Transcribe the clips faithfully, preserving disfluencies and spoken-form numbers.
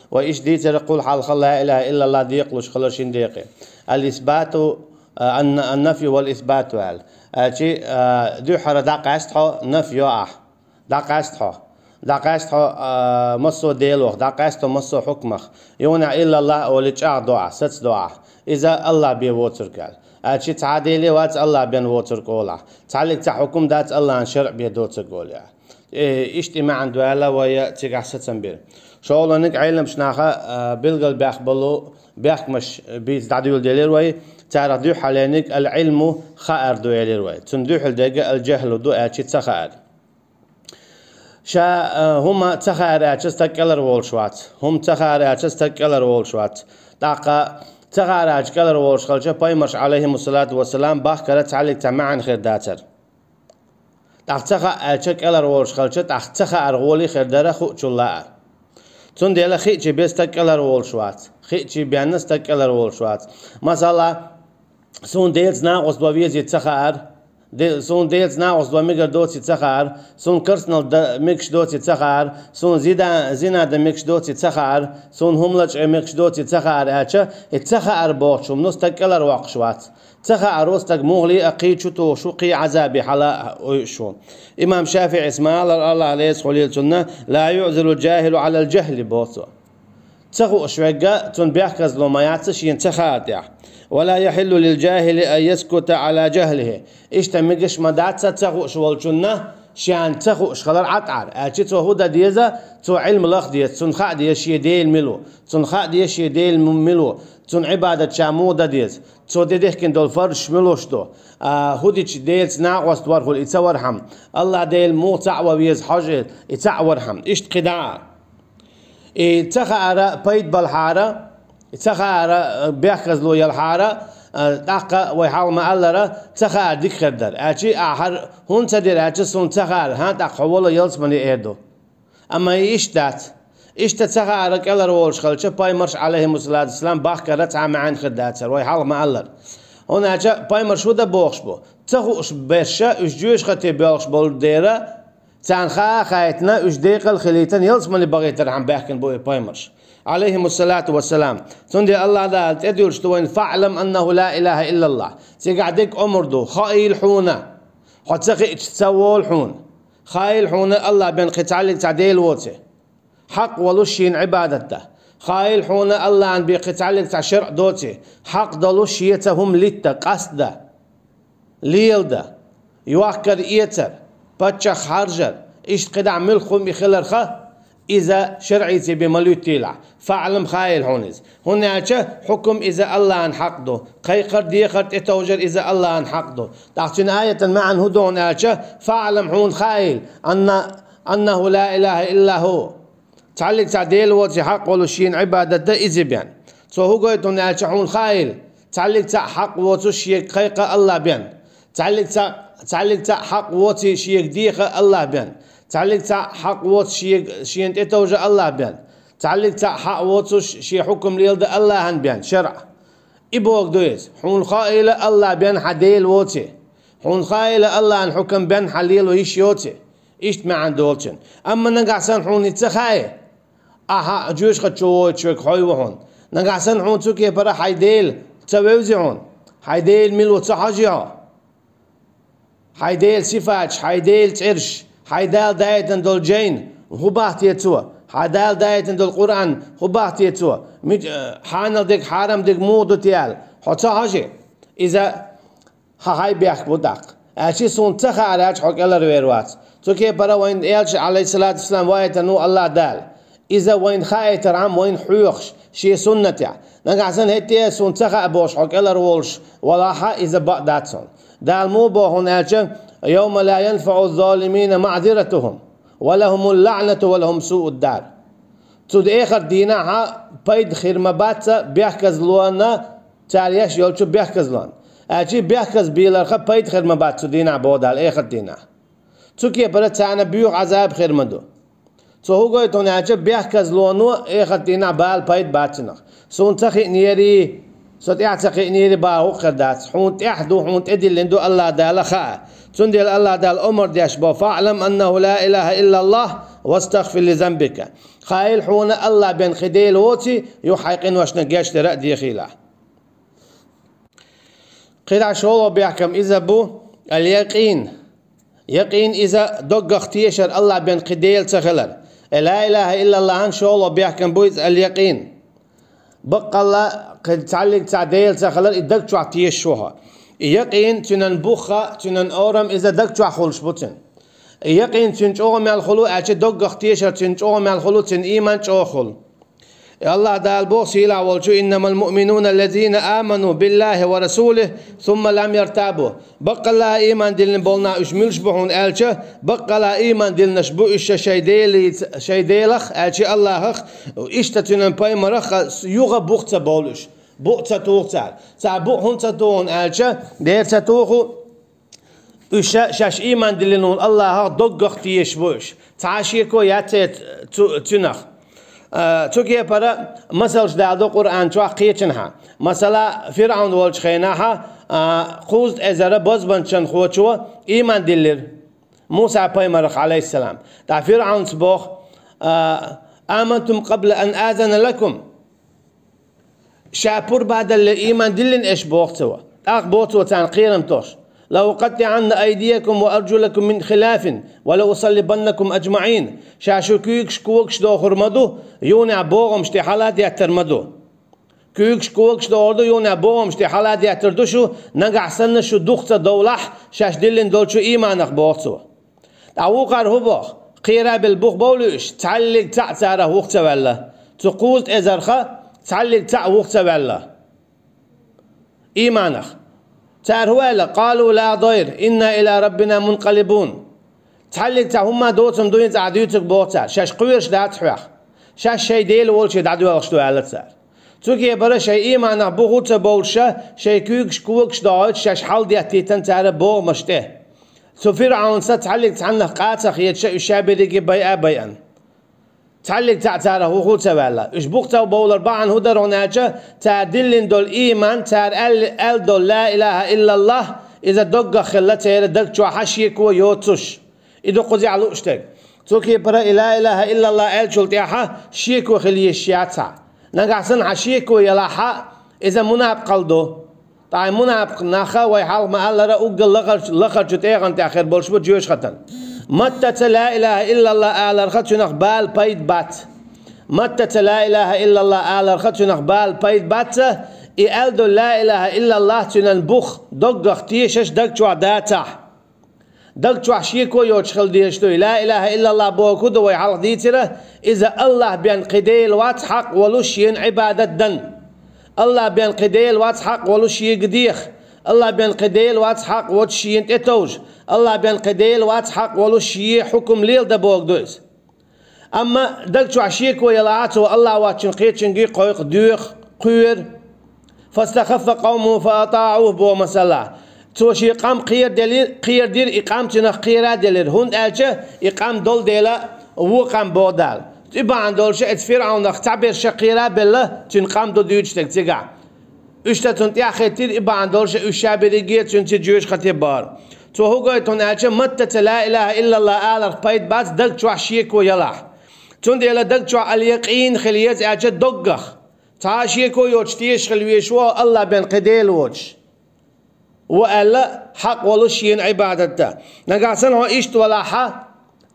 Вай иштта дийцар кхул хьалха ла илаха иллаллах декъалуш хилар шин декъе. Ал-исбату, а, ан-, ан-нафью вал-исбату аьлла. Аьлчи, а, дуьххьара дӀакъаьста хьо нафь йо ахь. ДӀакъаьста хьо. ДӀакъаьста хьо, а, массо а Делах, дӀакъаьста хьо массо а хьукмах. Юна иллаллах олий чӀагӀдо ахь, сацадо ахь. Иза Аллах бен воцург аьлла. Аьлчи цхьа а Деле вац Аллах бен воцург олахь. Цхьаллиг цхьа хьукум дац Аллахьан шарӀ бен доцург олий. Э, иштта и маьӀна дуьйла вай цигахь сацам бира. ШолгӀаниг Ӏеламнаха, а, билгалбаьхна болу бехкамаш бийца дӀадуьйладелира вай, царах дуьххьарлерниг ал-Ӏилму хаар ду элира вай. Цунна дуьхьал дерг ал-жахӀлу ду аьлчи ца хаар. Ша, а, хӀума ца хаар аьлча стаг кӀелхьарволуш вац. ХӀума ца хаар аьлча стаг кӀелхьарволуш вац. ТӀаккха ца хаар аьлча кӀелхьарволуш хилча пайхамарш, Ӏалайхимуссалату вассалам, бахкара цхьаллиг цхьа маьӀна хир дацара. ТӀаккха ца хаьа аьлча кӀелхьарволуш хилча, тӀаккха ца хаар гӀоле хир дара хуучул лаара. Цундела хиъча бен стаг кӀелхьарволуш вац. Хиъча бен стаг кӀелхьарволуш вац. Масала, суна Делаца накъост ван везий ца хаар, де-, суна Делаца накъост ван мегар доций ца хаар, суна керстанал дан мегаш доций ца хаар, суна зида-, зина дан мегаш доций ца хаар, суна хӀума лачкъа мегаш доций ца хаар аьлча, и ца хаар бохучу хӀумано стаг кӀелхьарвоккхуш вац. Ца хааро стаг мухӀале а кхин чу тухуш ву, кхин Ӏазабе хьала а ойуш ву. Имам ШафиӀис ма-аллара, Аллах реза хуьлийла цунна: «Ла юъзарул-жахӀилу Ӏалал-жахӀли», – боху цо. Ца хууш верг, цунна бехказло ма яц шена ца хаар тӀехь. «Ва ла яхӀиллу лил-жахӀили ан яскута Ӏала жахӀлихӀи». Иштта мегаш ма дац ца хууш волчунна шена ца хууш хилар Ӏа тӀера. Аьлчи цо хӀун дан деза? Цо Ӏилма лаха деза, цунна хаа деза шен Дела мила ву, цунна хаа деза шен Дела м-, мила ву, цунна Ӏибадат ша муха дан деза, цо де дехкина долу фарзаш муьлш ду, а, хӀун дича Делаца накъост вархула и ца вархьама, Аллах Дела муха цхьаъ ван веза хьожа и ца а вархьама. Иштта кхидӀа а. И ца хаара пайда балхьара, и ца хаара, а, бехказло ялхьара, а, тӀаккха вай хьалха ма-аллара, ца хаар дика хир дара. Аьлчи ахьар хӀунда ца дира аьлча, суна ца хаар, хӀан, тӀаккха хьо вала ялсамане эр ду. Амма и иштта дац. Иштта ца хаара кӀелхьарволуш хилча, пайхамарш, Ӏалайхимуссалату вассалам, бахкара цхьа маьӀна хир дацара, вай хьалха ма-аллара. ХӀунда аьлча пайхамарш хӀун дан бохуш бу? Ца хууш берш, уьш жоьжахате боьлхуш болу дера, царна хаа а хаийтина, уьш декъал а хилийтина, ялсамане бахийтархьама баьхкина бу и пайхамарш, Ӏалайхимуссалату вассалам. Цундела Аллах Дала тӀедуьллуш ду вайна: «ФаӀлам аннаху ла илаха иллаллах». Цигахь дерг омра ду: хаийла хьуна, хьо ца хиъча ца волу хьуна. Хаийла хьуна Аллах бен кхин цхьаллиг цхьа Дела воций, хьакъ волуш шена Ӏибадат дан. Хаийла хьуна Аллахьан бен кхин цхьаллиг цхьа шарӀ доций, хьакъ долуш шеца хӀума литта, къаста дан, леладан, йохкар-эцар, паччахь хьаржар, иштта кхидӀа муьлхха хӀума и хиларха, иза шарӀица бен ма луьттийлахь. ФаӀлам, хаийла хьуна иза. ХӀунда аьлча хьукум иза Аллахьан хьакъ ду, кхайкхар, дехар, тӀетовжар иза Аллахьан хьакъ ду. ТӀаккха цуьнан аятан маьӀна хӀун ду хьуна аьлча: «ФаӀлам, хьуна хаийла, анна, аннаху ла илаха илла ху». Цхьаллиг цхьа Дела воций хьакъ волуш шена Ӏибадат дан иза бен. Цо хӀун гойту хьуна аьлча, хьуна хаийла, цхьаллиг цхьа хьакъ воцуш шега кхайкха Аллах бен. Цхьаллиг цхьа, цхьаллиг цхьа хьакъ воций шега деха Аллах бен. Цхьаллиг цхьа хьакъ воцуш шега, шена тӀетовжа Аллах бен. Цхьаллиг цхьа хьакъ воцуш шен хьукум леладан Аллахьан бен, шарӀ. И бохург ду иза: хьуна хаийла Аллах бен хьан Дела воций. Хьуна хаийла Аллахьан хьукум бен хьан лело йиш йоций. Иштта маьӀна долчун. Амма нагахь санна хьуна и ца хаий, ахьа жоьжахати чу войтуш верг хьо ву хьуна. Нагахь санна хьуна цу кепара хьайн Дела ца вевзий хьуна, хьайн Дела мила ву ца хьожий хьо. Хьайн Делан сифаташ, хьайн Делан цӀераш, хьайн Дала даийтина долу жайна хӀун боху те цо, хьайн Дала даийтина долу Къуръан хӀун боху те цо, мича, э, хьанал дерг, хьарам дерг муха ду те аьлла, хьо ца хьожий? Иза хьан хьайн бехк бу тӀаккха. Аьлчи суна ца хаар аьлча, хьо кӀелхьарвер вац. Цу кепара вайн элча, Ӏалайхиссалату вассалам, ваийтина ву Аллах Дала. Иза вайна хаийтархьама вайна хьоьхуш, шен суннатехь. Нагахь санна хӀетте а суна ца хаьа бохуш хьо кӀелхьарволуш валахьа, иза бакъ дац хьуна. Дала муха боху хьуна аьлча: «Йовма ла янфаӀу ззалимина маӀзиратухум, ва лахумул лаӀнату, ва лахум суӀуд дар». Цу эхарт дийнахьа пайда хир ма бац бехказлонна, цара еш йолчу бехказлонна. Аьлчи бехказбийларха пайда хир ма бац цу дийнахь, боху Дала, эхарт дийнахь. Цу кепара царна боьха Ӏазаб хир ма ду. Цо хӀун гойту хьуна аьлча, бехказлоно эхарт дийнахь бала пайда бац цунах. Суна ца хиънера, Со тӀехь ца кхиънийра бахар хӀуъххир дац. Хьуна тӀехь ду, хьуна тӀедиллина ду Аллах Дала хаа. Цундела Аллах Дала омар деш бо: «فاعلم أنه لا إله إلا الله واستغفر لذنبك». Хаийла хьуна Аллах бен кхин Дела воций, юха хьайн къиношна гечдар а дехийла. КхидӀа шолгӀа бехкам иза бу аль-якъин. Якъин иза доггах тешар, Аллах бен кхин Дела ца хилар. Э, ла илаха иллаллахӀан шолгӀа бехкам бу иза аль-якъин. Баккъалла кхин цхьаллиг цхьа Дела ца хилар, и даг чохь тешаш ву хьо. И якъин цуьнан бух а, цуьнан орам иза даг чохь хуьлуш бу цуьнан. И якъин цуьнан чӀогӀа мел хуьлу аьлча, доггах тешар цуьнан чӀогӀа мел хуьлу, цуьнан ийман чӀогӀа хуьлу. Аллах Дала боху сийлахь волчу: «إنما المؤمنون الذين آمنوا بالله ورسوله ثم لم يرتابوا». Баккъалла а ийман диллина болу нах уьш муьлш бу хьуна аьлча, баккъалла а ийман диллинарш бу уьш шайн Делица, шайн Делах, аьлча Аллахах, иштта цуьнан пайхамарах а юха бух ца бовлу уьш. Букъ ца туху цара. Цара букъ хӀунда ца туху аьлча, дера ца туху, уьш ша-, шаьш ийман диллина волу Аллахах доггах тешаш бу уьш. Цхьа а шеко яц церан цу-, цуьнах. А, цу кепара масалш даладо Къуръан чохь кхечанхьа. Масала, ФирӀавн волчу хенахьа, а, кхузткъа эзара бозбуунчалхочо ийман диллира Муса пайхамарах, Ӏалайхиссалам. ТӀаккха ФирӀавнас боху: «А, آمنتم قبل أن آذن لكم». Ша пурба бадалле ийман диллина аша, боху цо. ТӀаккха боху цо царна кхерам тосуш: «لأقطعن أيديكم وأرجلكم من خلاف ولأصلبنكم أجمعين». Ша шун куьйгаш, когаш дохур ма ду, юханехь богӀамаш тӀе хьала деттар ма ду. Куьйгаш, когаш дохур ду, юханехь богӀамаш тӀе хьала деттар ду шу, нагахь санна шу дукха ца довлахь, шаьш диллина долчу ийманах, боху цо. ТӀаккха вукхара хӀун боху? Кхера а белла бух бовлуьйтуш, цхьаллиг цхьаъ царах вух ца ваьлла. Цу кхузткъа эзарха цхьаллиг цхьаъ вух ца ваьлла ийманах. Цара хӀун аьлла? «قالوا لا ضير إنا إلى ربنا منقلبون». Цхьаллиг цхьа хӀумма доцург ду хӀинца ахь дуьйцург, боху цара. Шаьш кхоьруш дац хьоьх. Шаьш шайн Дела волчу дӀадоьлхуш ду, аьлла цара. Цу кепара шайн ийманах бух а ца бовлуша, шайн куьйгаш, когаш дохуьйтуш, шаьш хьаладеттийтина цара богӀамаш тӀе. Цу ФирӀавнас цхьаллиг цхьаннах къа а ца хеташ, уьш ша берриге байа а байъина. Цхьаллиг цхьаъ царах вух а ца ваьлла. Уьш бух ца бовлар бахьана хӀун дара хьуна аьлча, цара диллина долу ийман, цара аьлла, аьлла долу «Ла илаха иллаллахӀ», иза доггах хилла церан даг чохьа, шеко йоцуш. И ду кхузехь лууш дерг. Цу кепара и «Ла илаха иллаллахӀ» аьллачул тӀаьхьа шеко хила йиш яц хьан. Нагахь санна хьан шеко елахь хьан, иза мунапкъалла ду. Ткъа и мунапкъ нах, вай хьалха ма-аллара, уггар лахарчу, лахарчу тӀегӀан тӀехь хир болуш бу жоьжахатин. Маттаца «Ла илаха иллаллахӀ» аларха цуьнах бала пайда бац. Маттаца «Ла илаха иллаллахӀ» аларха цуьнах бала пайда бац, и аьлла долу «Ла илаха иллаллахӀ» цуьнан бух доггах тешаш даг чохь дацахь. Даг чохь шеко йоцуш хила дезаш ду. «Ла илаха иллаллахӀ» бохург хӀун ду, вай хьалха дийцира, иза Аллах бен кхин Дела вац хьакъ волуш шена Ӏибадат дан. Аллах бен кхин Дела вац хьакъ волуш шега деха. Аллах бен кхин Дела вац хьакъ воцуш шена тӀетовжа. Аллах бен кхин Дела вац хьакъ волуш шен хьукум леладан бохург ду иза. Амма даг чохь шеко елахь, цо Аллах воцчун кхечуьнга кхойкху, доьху, кхоьру. «فاستخف قومه فأطاعوه» боху масала. Цо шен къам кхераделира, кхерадира, и къам цуьнах кхера а делира, хӀунда аьлча и къам долу дела вон къам боху Дала. И бахьана долуш оцу ФирӀавнах цхьаберш кхера а белла, цуьнан къам ду дуьйцуш дерг цигахь. Уьш дан цунна тӀаьхьахӀиттира, и бахьана долуш уьш ша берриге цуьнца жоьжахате бахара. Цо хӀун гойту хьуна аьлча, маттаца «Ла илаха иллаллахӀ» аларх пайда бац, даг чохь шеко елахь. Цундела даг чохь аль-якъин хила еза аьлча доггах. Цхьа а шеко йоцуш тешаш хила везаш ву Аллах бен кхин Дела воцуш. Ву аьлла, хьакъ волуш шена Ӏибадат дан. Нагахь санна хьо иштта валахь хьан,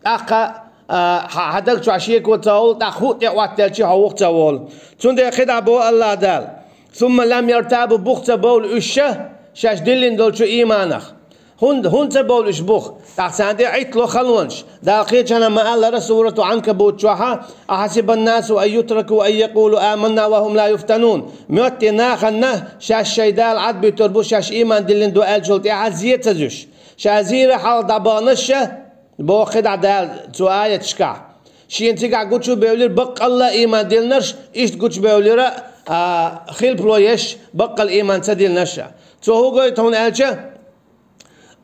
тӀаккха, а, хьан, хьан даг чохь шеко ца волу, тӀаккха хӀуъа тӀе Ӏоттаьлчи хьо вух ца волу. Цундела кхидӀа боху Аллах Дала: «ثم لم يرتابوا», бух ца бовлу уьш ша, шаьш диллина долчу ийманах. ХӀунда, хӀунда ца бовлу уьш бух? ТӀаккха царна тӀе Ӏиттало халонаш. Дала кхечанхьа ма-аллара, сурату Ӏанкабут чохьа: «أحسب الناس أن يتركوا أن يقولوا آمنا وهم لا يفتنون». Моьтту нахана шаьш шайн Дала Ӏад буьтур бу, шаьш ийман диллина ду аьллачул тӀаьхьа зен ца зуьш. Ша зийра хьалха дӀабаханаш ша, боху кхидӀа Дала цу аяташкахь. Шена цигахь гучу бевлира баккъалла а ийман диллинарш, иштта гучу бевлира, а, хилпало еш, баккъалла ийман ца диллинарш ша. Цо хӀун гойту хьуна аьлча,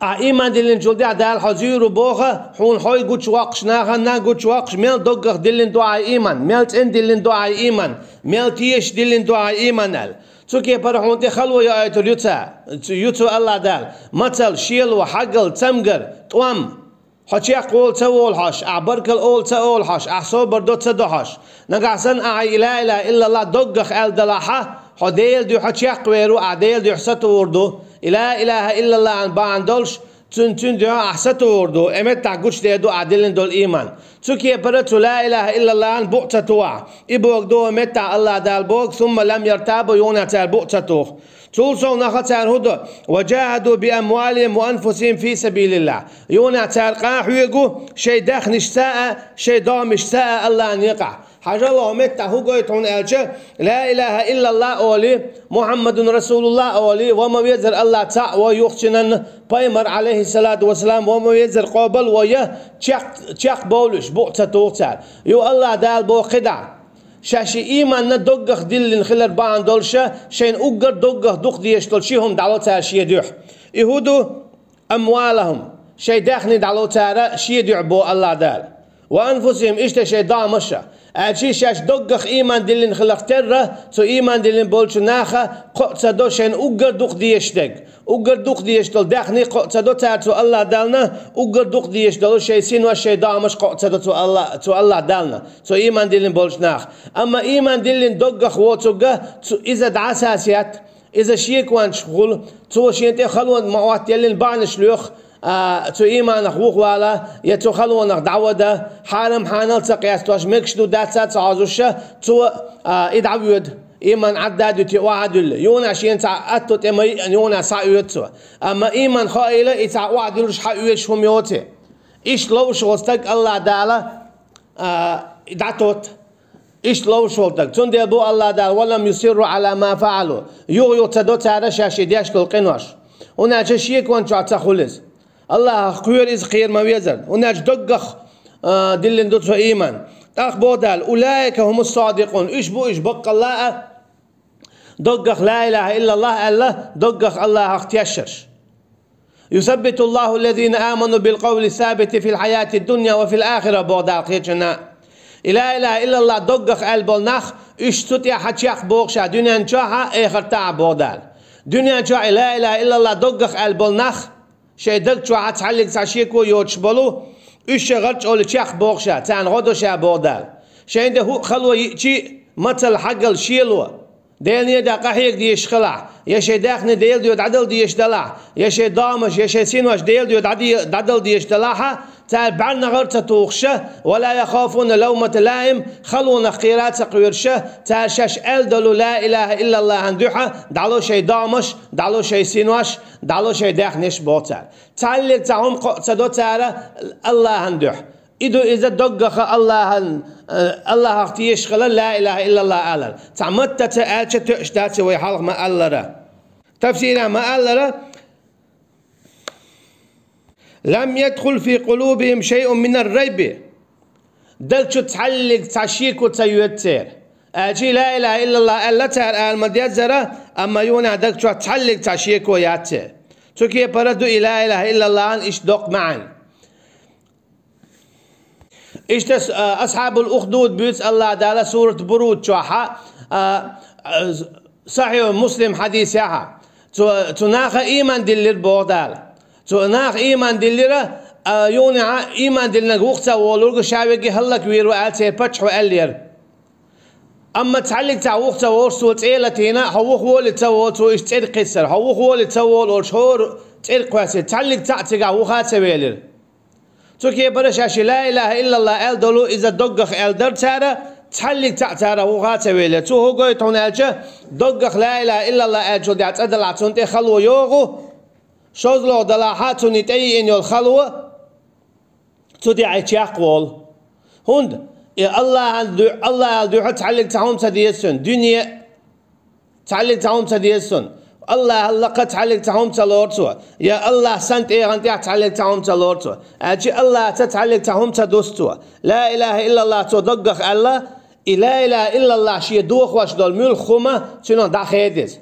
ахь ийман диллинчул тӀаьхьа Дала хьо зуьйр ву боху, хьуна хьой гучувоккхуш, нахана гучувоккхуш, мел доггах диллина ду хьайн ийман, мел цӀена диллина ду хьайн ийман, мел тешаш диллина ду хьайн ийман аьлла. Цу кепара хьуна тӀе хало яойтур ю цо, ю цо Аллах Дала. Мацалла, шело, хьагал, цамгар, тӀом. Хьо чекхвала ца волу хьожуш, ахь баркалла ала ца олу хьожуш, ахь собар до ца до хьожуш. Нагахь санна ахьа и ла илаха иллаллах доггах аьлла далахьа, хьо Делан дуьхьа чекхвер ву, ахь Делан дуьхьа сатувр ду. И ла илаха иллаллахана бахьана долуш, цуьнан, цуьнан дуьхьа ахь сатувр ду, э меттахь гучудер ду ахь диллина долу ийман. Цу кепара цу ла илаха иллаллахана букъ ца тухахь. И боху догӀу меттахь Аллах Дала боху, сумма лам яртабу, юханехь цара букъ ца туху. Цул совнаха цара хӀун до? Ва жахаду би амвалихим ва анфусихим фи сабилиллах. Юханехь цара къахьоьгу шайн даьхнашца а, шайн догӀмашца а Аллахна юкъахь. Хьажал хӀокху меттахь хӀун гойту хьуна аьлча, ла илаха иллаллах олий, Мухьаммадун расулуллах олий, ва ма везара Аллах цхьаъ ву, юха цуьнан пайхамар, алейхиссалату вассалам, ва ма везара къобал ву, я чекх-, чекхбовлуш букъ ца туху цара. Ю Аллах Дала боху кхидӀа. Шаьш и ийманна доггах диллина хилар бахьана долуша, шайна уггар доггах дукха дезаш долу ши хӀума дӀало цара шен дуьхьа. И хӀун ду? Амвалахум, шайн даьхни дӀало цара шен дуьхьа боху Аллах Дала. Ва анфусихим, иштта шайн догӀмаша. Аьлча шаьш доггах ийман диллина хиларх терра, цу ийман диллина болчу наха кхоъ ца до шайна уггар дукха дезаш дерг. Уггар дукха дезаш долу даьхни кхоъ ца до цара цу Аллах Дална, уггар дукха дезаш долу шайн синош, шайн догӀмаш кхоъ ца до цу Алла-, цу Аллах Дална, цу ийман диллина болчу наха. Амма ийман диллина доггах воцург, цу иза дӀасасаьтта, иза шекончух хуьлу, цо шен тӀе халонан ма-, мотт еллина бахьанаш лоьху, а, цу ийманах вухавала, я цу халонах дӀавада, хьарам-хьанал ца къестош, мегаш ду дац а ца хьозуша, цо, а, и дӀавоьду. Ийман Ӏадда а дуьту, охьа а дуьллу. Юханехь шена цхьа атто тӀе ма йиъна, юханехь схьаоьду цо. Амма ийман хаийла, и цхьа охьа дуьллуш хьаоьдуш хӀума йоций. Иштта ловш волу стаг Аллах Дала, а, дӀатотту. Иштта ловш волу стаг. Цундела бу Аллах Дала: «Ва лам юсирру Ӏала ма фаӀалу». Юха-юха ца до цара шаьш и деш долу къинош. ХӀунда аьлча шекон чохь ца хуьлу иза. Аллахах кхоьру иза, кхера ма везара. ХӀунда аьлча доггах, а, диллина ду цо ийман. ТӀаккха боху Дала: «Улаика хӀумус садикъун». Уьш бу уьш баккъалла а доггах ла илаха иллаллах аьлла, доггах Аллахах тешнарш. «Юсаббитуллаху ллазина аману бил къавли сабити фил хьаяти дунья ва фил ахира», боху Дала кхечанна. И ла илаха иллаллах доггах аьлла болу нах, уьш цу тӀехь чекхбоху ша дуьнен чохь а, эхартахь а, боху Дала. Дуьнен чохь и ла илаха иллаллах доггах аьлла болу нах, шайн даг чохь цхьаьллиг цхьа шеко йоцуш болу, уьш шайн гӀарчӀоле чекхбоху ша, царна гӀо до ша, боху Дала. Шайн де хӀуъа хало йиъчи, мацалла, хьагал, шело. Делан неда къахьега дезаш хилахь, я шайн даьхни Делан дуьхьа дӀадала дезаш далахь, я шайн догӀмаш, я шайн синош Делан дуьхьа дӀаде-, дӀадала дезаш далахьа, цара бӀаьрнагӀар а ца тухуша, «ва ла яхафуна лавмата лаим», халонах кхера а ца кхоьруша, цара шаьш аьлла долу ла илаха иллаллахана дуьхьа, дӀало шайн догӀмаш, дӀало шайн синош, дӀало шайн даьхнеш, боху цара. Цхьаьллиг цхьа хӀума кхоъ ца до цара Аллахана дуьхьа. И ду иза доггаха Аллахьан, э, Аллахьах тешаш хилар, ла илаха иллаллах алар. Цхьа маттаца аьлча тоьаш дац вай хьалха ма-аллара. Тафсира ма-аллара: «Лам ядхул фи къулубихим шайъун минар райби». Даг чу цхьаьллиг цхьа шеко ца йоьду церан. Аьлча ла илаха иллаллах аьлла цара ала ма-деззара, амма юханехь даг чохь цхьаьллиг цхьа шеко яц церан. Цу кепара ду и ла илаха иллаллахьан иштта доккха маьӀна. Иштта, а, Асхьабул Ухдуд буьйцу Аллах Дала сурат Буруд чохьа, а, а, Сахьихь Муслим хьадисехьа. Цу, цу наха ийман диллира, боху Дала. Цу наха ийман диллира, а, юханехьа ийман диллинарг вуха ца волург ша веги хӀаллаквийр ву аьлла церан паччахьо аьллера. Амма цхьаьллиг цхьа вуха ца волуш цо цӀе латийна, хьо вуха волий ца волу, цо иштта цӀерга кхиссара, хьо вуха волий ца волу олуш хӀора цӀерга кхоьссира, цхьаьллиг цхьаъ цигахь вуха а ца велира. Цу кепара шаьш и ла илаха иллаллах аьлла долу иза доггах аьлла дара цара, цхьаьллиг цхьаъ цара вуха а ца велира. Цо хӀун гойту хьуна аьлча, доггах ла илаха иллаллах аьллачул тӀаьхьа цӀа далахь цунна тӀе хало йогӀу, шозлагӀа далахьа цунна тӀеиъина йолу хало, цу тӀехь чекхволу. ХӀунда? И Аллахьан дуьхьа, Аллахьал дуьхьа цхьаьллиг цхьа хӀума ца деза цуьнан. Дуьне, цхьаьллиг цхьа хӀума ца деза цунна. Аллахьал лакха цхьаьллиг цхьа хӀума ца лору цо. Я Аллахь санна тӀегӀан тӀехь цхьаьллиг цхьа хӀума ца лору цо. Аьлча Аллахьца цхьаьллиг цхьа хӀума ца дусу цо. Ла илаха иллаллах цо доггах аьлла, и ла илаха иллаллах шен дохош долу муьлхха хӀума цуьнан дӀахеда иза.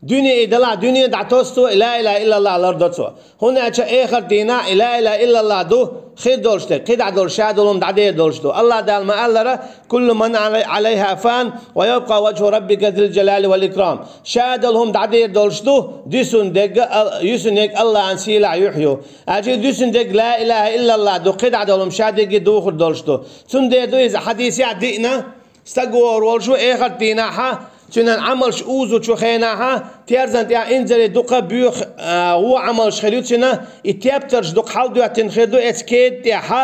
Дуьне и далахь, дуьне дӀатосу цо, и ла илаха иллаллах лардо цо. ХӀунда аьлча эхарт дийнахь и ла илаха иллаллах ду хир долуш дерг, кхидӀа долуш, ша долу хӀума дӀадер долуш ду. Аллах Дала ма-аллара: «Куллу ман алай-, алайха фан, ва ябка ваджху раббика зил джалали вал икрам». Ша долу хӀума дӀадер долуш ду, дуьсун дерг а, ал-, юьсун ерг Аллахьан сийлахь юьхь ю. Аьлча дуьсун дерг ла илаха иллаллах ду, кхидӀа долу хӀума ша дерриге духур долуш ду. Цундела ду иза хьадисехь диъна, стаг вогӀур волуш ву эхарт дийнахьа, цуьнан Ӏамалш узучу хенахьа, терзан тӀехь инзаре дукха боьха, а, вон Ӏамалш хир ю цуьнан, и тептарш дукха хьалдоьттина хир ду эцу кеда тӀехьа,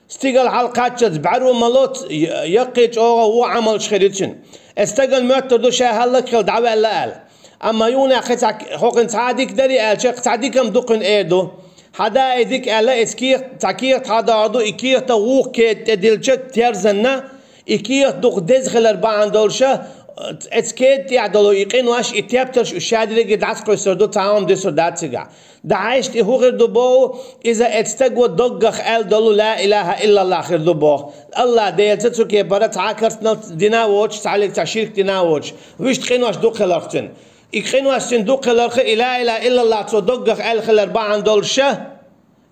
стигала хьалакхаччалц бӀаьру ма ло, я-, яккхий чӀогӀа вон Ӏамалш хир ю цуьнан. Эцу стагана моьттур ду ша хӀаллакьхила дӀаваьлла аьлла. Амма юханехь кхин цхьа, хӀокхуьнан цхьа а дика дарий аьлча, кхин цхьа дика-м ду кхуьнан эр ду. Хьада и дика аьлла, эцу кехат, цхьа кехат хьадогӀур ду, и кехат вукху кеда тӀе дилча терзанна, и кехат дукха деза хилар бахьана долуша, эцу кеда тӀехь долу и къинош, и тептарш уьш ша дерриге дӀасакхуьссур ду, цхьа хӀума дуьсур дац цигахь. ДӀахьаьжча и хӀун хир ду боху, иза эцу стага доггах аьлла долу ла илаха иллаллах хир ду боху. Аллах Делаца цу кепара цхьа а керстанал дина а воцуш, цхьаьллиг цхьа ширк дина а воцуш, вуьшта къинош дукха хиларх цуьнан. И къинош цуьнан дукха хиларх, и ла илаха иллаллах цо доггах аьлла хилар бахьана долуша,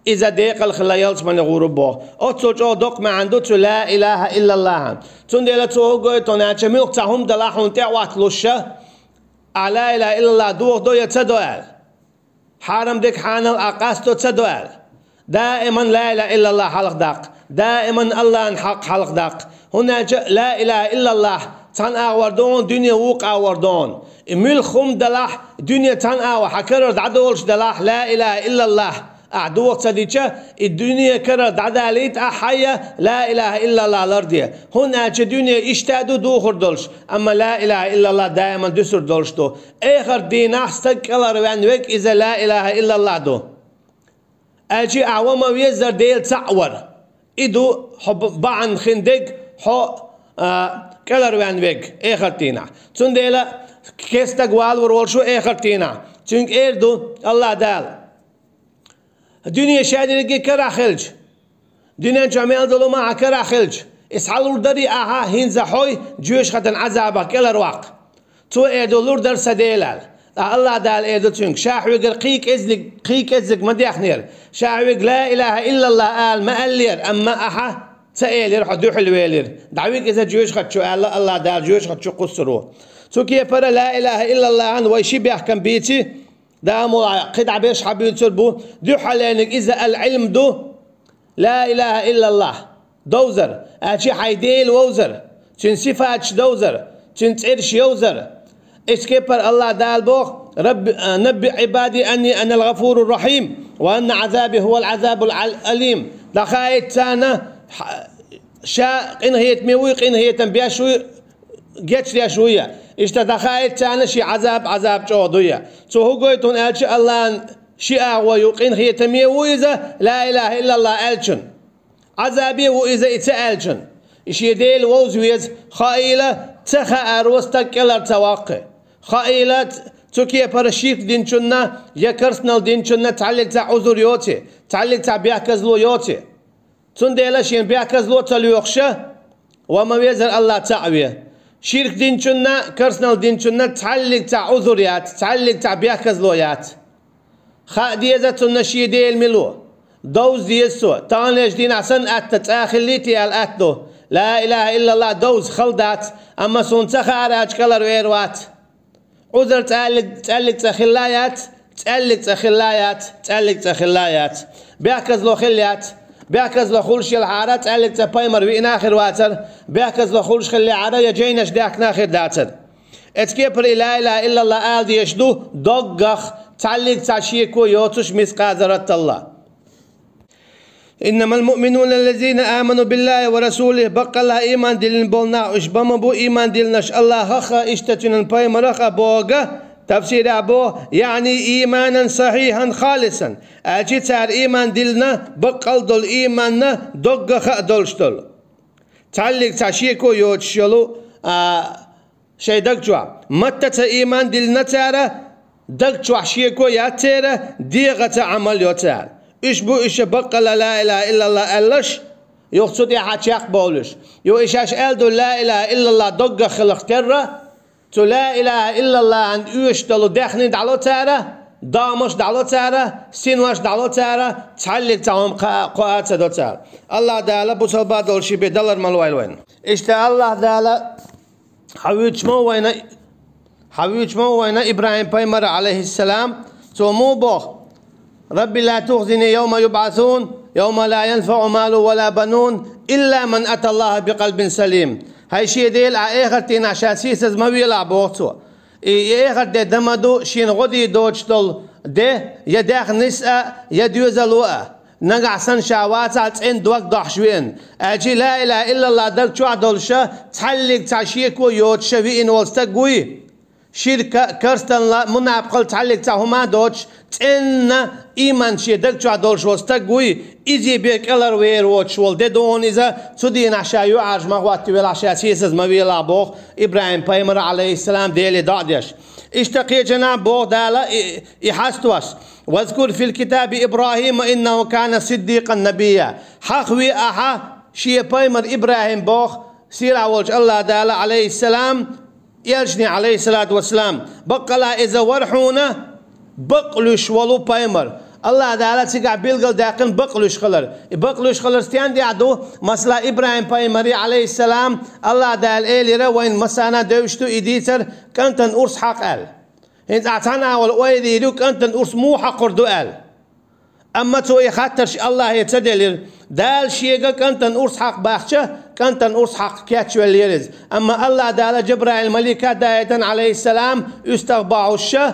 иза декъала хила ялсамане гӀур ву боху. Оццул чӀогӀа доккха маьӀна ду цу ла илаха иллаллахьан. Цундела цо хӀун гойту аьлча, муьлхха цхьа хӀума далахь хьуна тӀе а хӀотталуш ша, ахь ла илаха иллаллах дохадо я ца до аьлла. Хьарам дерг хьанал ахь къасто ца до аьлла. Даиман ла илаха иллаллах хьалха даккха. Даиман Аллахьан хьакъ хьалха даккха. ХӀунда аьлча ла илаха иллаллах цхьана агӀор ду хьуна, дуьне вукху агӀор ду хьуна. И муьлхха хӀума далахь, дуьне цхьана агӀор хьан карара дӀадолуш далахь, ла илаха иллаллах ахь доха ца дича, и дуьне карара дӀадалийта ахь хьайя, ла илаха иллаллах ларде. ХӀунда аьлча дуьне иштта а ду духур долуш, амма ла илаха иллаллах даиман дуьсур долуш ду. Эхарт дийнахь стаг кӀелхьарваьнна верг иза ла илаха иллаллах ду. Аьлча ахь ва ма везара Дела цхьаъ вар. И ду хьо б-, бахьана хин дерг хьо, а, кӀелхьарваьнна верг эхарт дийнахь. Цундела кхин стаг валавар волуш ву эхарт дийнахь. Цуьнга эр ду Аллах Дала: дуьне ша дерриге карахь хилча, дуьнен чохь мел долу ма хьан карахь хилча, и схьалур дарий ахьа хӀинца хьой жоьжахатан Ӏазабах кӀелхьарваккха? Цо эр ду: лур дара сан Дела аьлла. Ткъа Аллах Дала эр ду цуьнга: ша хьоьгара кхин кӀеззиг, кхин кӀеззиг ма дехнера, ша хьоьга ла илаха иллаллах ала ма аьллера, амма ахьа ца элира, хьо дуьхьал велира. ДӀавига иза жоьжахат чу аьлла, Аллах Дала жоьжахат чу кхуссур ву. Цу кепара ла илаха иллаллахьан вай ши бехкам бийци, Дала муха кхидӀа берш хьан буьйцур бу, дуьххьарлерниг иза ал-Ӏилм ду, ла илаха иллаллах довзар, аьлча хьайн Дела вовзар, цуьнан сифаташ довзар, цуьнан цӀераш йовзар. Эцу кепара Аллах Дала боху: «Рабби, а, набби Ӏибади анни анал гӀафурур рахьим, ва анна Ӏазаби хӀувал Ӏазабул ал-, алим». ДӀахаийта царна, хьа-, ша къинхетаме вуй, къинхетам беш вуй, гечдеш вуй я. Иштта дӀахаийта царна шен Ӏазаб, Ӏазаб чӀогӀа ду я. Цо хӀун гойту хьуна аьлча, Аллахьан ши агӀо ю, къинхетаме ву иза, ла илаха иллаллах аьллачун. Ӏазабе ву иза и ца аьллачун. И шен Дела вовза веза, хаийла, ца хааро стаг кӀелхьара ца ваккхи. Хаийла, ц-, цу кепара ширк динчунна я керстанал динчунна цхьаьллиг цхьа Ӏузур йоций, цхьаьллиг цхьа бехказло йоций. Цундела шен бехказло ца лоьхуша, ва ма везара Аллах цхьаъ ве. Ширк динчунна, керстанал динчунна цхьаьллиг цхьа Ӏузур яц, цхьаьллиг цхьа бехказло яц. Хаа деза цунна шен Дела мила ву. Довза деза цо, таханлерчу дийнахь санна атта цкъа а хиллий те аьлла атта ду. Ла илаха иллаллах довза хала дац, амма суна ца хаара аьлча кӀелхьарвер вац. Ӏузар цӀаьллиг, цӀаьллиг цкъа хилла яц, цӀаьллиг цкъа хилла яц, цӀаьллиг цкъа хилла яц. Бехказло хилла яц. Бехказло хуьлуш елахьара, цӀаьллиг цкъа пайхамар виъна а хир вацара, бехказло хуьлуш хиллехьара, я жайнаш даьхкина а хир дацара. Эцу кепара и ла илаха иллаллах ала дезаш ду доггах, цхьаьллиг цхьа шеко йоцуш, мискъала зарраталла. «Иннамал муъминуна аллазина аману биллахи ва расулихи», баккъалла ийман диллина болу нах уьш ба ма бу, ийман диллинарш Аллахах а, иштта цуьнан пайхамарах а боху, тафсирехь боху, яъни ийманан сахьихьан халисан, аьлчи цара ийман диллина баккъал долу ийманна доггах а долуш долу. Цхьаьллиг цхьа шеко йоцуш йолу, а, шайн даг чохь. Матта ца ийман диллина цара, даг чохь шеко яц церан, дегӀаца Ӏамал йо цара. Уьш бу уьш баккъала ла илаха иллаллах аьлларш, юха цу тӀехьа чекхбовлуш. Юха и шаьш аьлла ду ла илаха иллаллах доггах хиларх терра, Цу ла илаха иллаллахӀан оьшуш долу даьхни дӀало цара, догӀмаш дӀало цара, синош дӀало цара, цхьаллиг цхьа хӀума кхоа а ца до цара. АллахӀ Дала бусалба долуш бен далар ма лойла вайна. Иштта АллахӀ Дала хьан вуьйцуш ма ву вайна, хьан вуьйцуш ма ву вайна ИбрахӀим пайхамар, Ӏалайхиссалам, цо муха боху: «Рабби ла тухзини явма юбӀасун, явма ла янфаӀу малу ва ла банун, илла ман аталлахӀа бикъалбин салим». ХӀай шен Дела, Ӏа эхартдийнахь ша сийсаза ма велахь, боху цо. И эхарт де дан ма ду шена гӀо дийр доцуш долу де, я даьхнис а, я доьзало а. Нагахь санна ша вацахь цӀена дог дохьуш веана. Аьлча ла илаха иллаллахӀ даг чохь долуша, цхьаллиг цхьа шеко йоцуша веана волу стаг вуй? Ширка а, карсталла а, мунапкъалла цхьаллиг цхьа хӀума а доцуш, цӀенна ийман шен даг чохь долуш волу стаг вуй, иза бен кӀелхьарвер воцуш волу де ду хьуна иза, цу дийнахь ша юьхьӀаьржа ма хӀотта велахь, ша сийсаза ма велахь, боху ИбрахӀим пайхамар, Ӏалайхиссалам, Деле доӀа деш. Иштта кхечанхьа боху Дала и, и хьастош: «Вазкур фил китаби ИбрахӀима, иннаху кана сиддикъан набийя». Хьахаве ахьа шен пайхамар ИбрахӀим, боху сийлахь волчу АллахӀ Дала, Ӏалайхиссалам, элчане, Ӏалайхиссалату вассалам, баккъала иза вара хьуна бакълуьйш волу пайхамар. АллахӀ Дала цигахь билгалдаьккхина бакълуьйш хилар. И бакълуьйш хилар стенна тӀехь ду? Масала, ИбрахӀим пайхамаре, Ӏалайхиссалам, АллахӀ Дала элира, вайна массарна девзаш ду и дийцар, кӀантана урс хьакха аьлла. ХӀинца ахь цхьана а вала ойла йийр ю, кӀантана урс муха хьакхур ду аьлла. Амма цо и хаттарш АллахӀе ца делира. Дала шега кӀантана урс хьакха бахча, кӀантана урс хьакха кечвеллера иза. Амма АллахӀ Дала Джабраил малика даийтина, Ӏалайхиссалам, уьстагӀ бахьуша,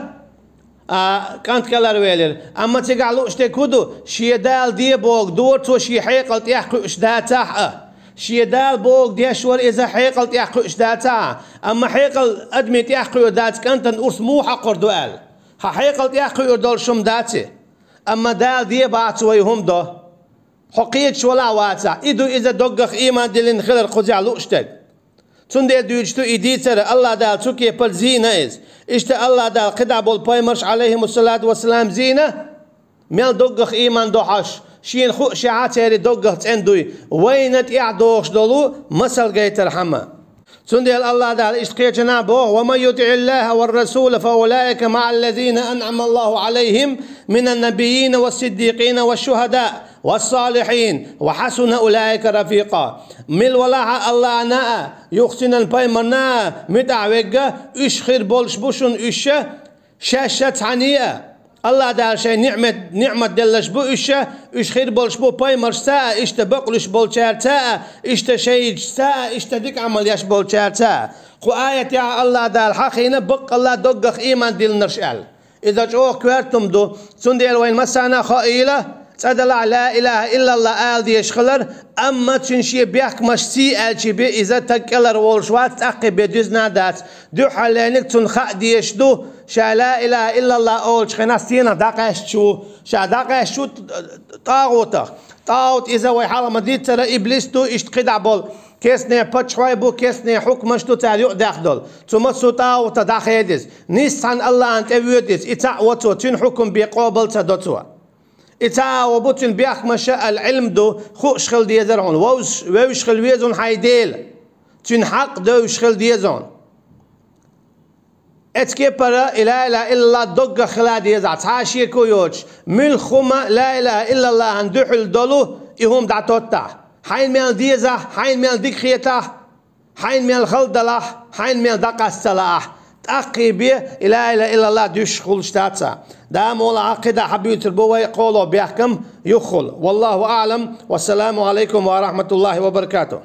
а, кӀант кӀелхьарвелира. Амма цигахь лууш дерг хӀун ду? Шен Дала де бохург дора цо шен хьекъал тӀехь кхуьуш дацахь а. Шен Дала бохург деш вара иза хьекъал тӀехь кхуьуш дацахь а. Амма хьекъал адамийн тӀехь кхуьур дац, кӀантана урс муха хьакхур ду аьлла. Хьан хьекъал тӀехь кхуьур долуш хӀума дац и. Амма Дала де бахьа цо и хӀума до. Хьо кхеташ валахь вацахь, и ду иза доггах ийман диллина хилар кхузахь лууш дерг. Цундела дуьйцуш ду и дийцар, АллахӀ Дала цу кепара зийна иза. Иштта АллахӀ Дала кхидӀа болу пайхамарш, Ӏалайхимуссалату вассалам, зийна, мел доггах ийман до хьожуш, шена хууш шаьхьа церан доггах цӀена дуй, вайна тӀехь догӀуш долу масал гайтархьама. Цундела АллахӀ Дала иштта кхечанхьа боху: «Ва ман ютиӀиллахӀа ва расула, фа улаика маӀа ллазина анӀама ЛлахӀу Ӏалайхим мина ннабиййина ва сиддикъина ва шухӀадаи ва салихьин, ва хьасуна улаика рафикъа». Мила валахь а АллахӀана а, юхасинан пайхамарна а муьтӀахь верг, уьш хир болуш бу шуна уьш, шаьш а цхьаьна а, АллахӀ Дала шайн ниӀмат, ниӀмат делларш бу уьш, уьш хир болуш бу пайхамаршца а, иштта бакълуьйш болчаьрца а, иштта шахӀидашца а, иштта дика Ӏамал еш болчаьрца а. Кху аятехь АллахӀ Дала хьахийна баккъалла доггах ийман диллинарш аьлла. Иза чӀогӀа коьрта хӀума ду, цундела вайн массарна а хаийла, цкъа делахь ла илаха иллаллахӀ ала дезаш хилар, амма цуьнан шен бехкамаш сий аьлча бен иза таг кӀелхьарволуш вац, тӀаккха бен дуьзна а дац. Дуьххьарлерниг цунна хаа дезаш ду, ша ла илаха иллаллахӀ олучу хенахь стенах дӀакъаьсташ ву, ша дӀакъаьсташ ву тӀагӀутах. ТӀагӀут иза вай хьалха ма-дийццара иблис ду, иштта кхидӀа болу. Кестне паччахьой бу, кестне хьукмаш ду цара юкъадаьхна долу. Цу массо а тӀагӀутах дӀахеда иза. Нийса цхьана АллахӀана тӀе воьду иза, и цхьаъ во цо, цуьнан хьукам бен къобал ца до цо. И цхьа а во бу цуьнан бехкамаша, ал-Ӏилм ду, хууш хила дезара хьуна, вовш-, вевзаш хила веза хьуна хьайн Дела. Цуьнан хьакъ девзаш хила деза хьуна. Эцу кепара и ла илаха иллаллахӀ доггах хила дезахь, цхьа а шеко йоцуш, муьлхха хӀума ла илаха иллаллахӀана дуьхьал долу и хӀума дӀатоттахь. Хьайна мел дезахь, хьайна мел дика хетахь, хьайна мел хала далахь, хьайна мел дӀакъаста ца лаахь, тӀаккхий бен и ла илаха иллаллахӀ дуьшуш хуьлуш дац хьан. Дала мукъ лахь, кхидӀа хьан буьйцур бу вай кхоалгӀа бехкам юххул. ВаллахӀу аӀлам. Вассаламу Ӏалайкум ва рахьматуллахӀи ва баракатухӀ.